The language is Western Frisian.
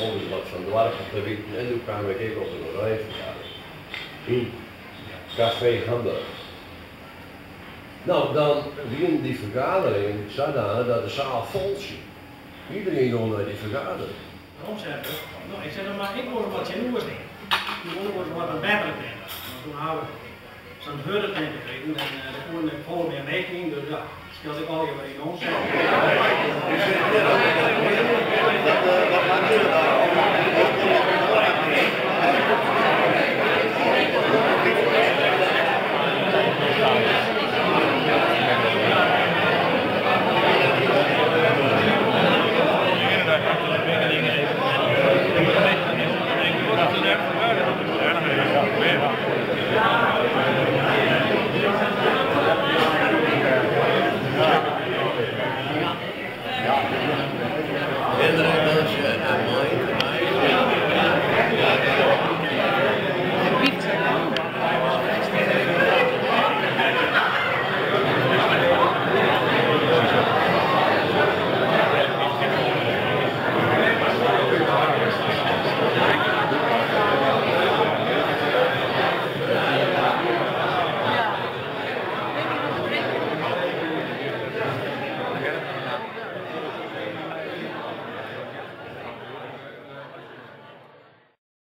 Om ris wat fan doarpen te witten en doe kaam ik ek op in reinfergadering yn Kafee Hamburg. No, dan wienen dy fergaderingen sadanich dat de saal fol siet. Iderien gong nei dy fergadering. Werom sei er, No, ik sei, dan moat ik wolris wat tsjinoer stean. Dy wol wolris wat in bettere tinte. Want toen hawwe we sa'n hurde tinte krigen en der koenen ek folle mear minsken yn, dus ja, it skeelt ek allegear wer yn omset.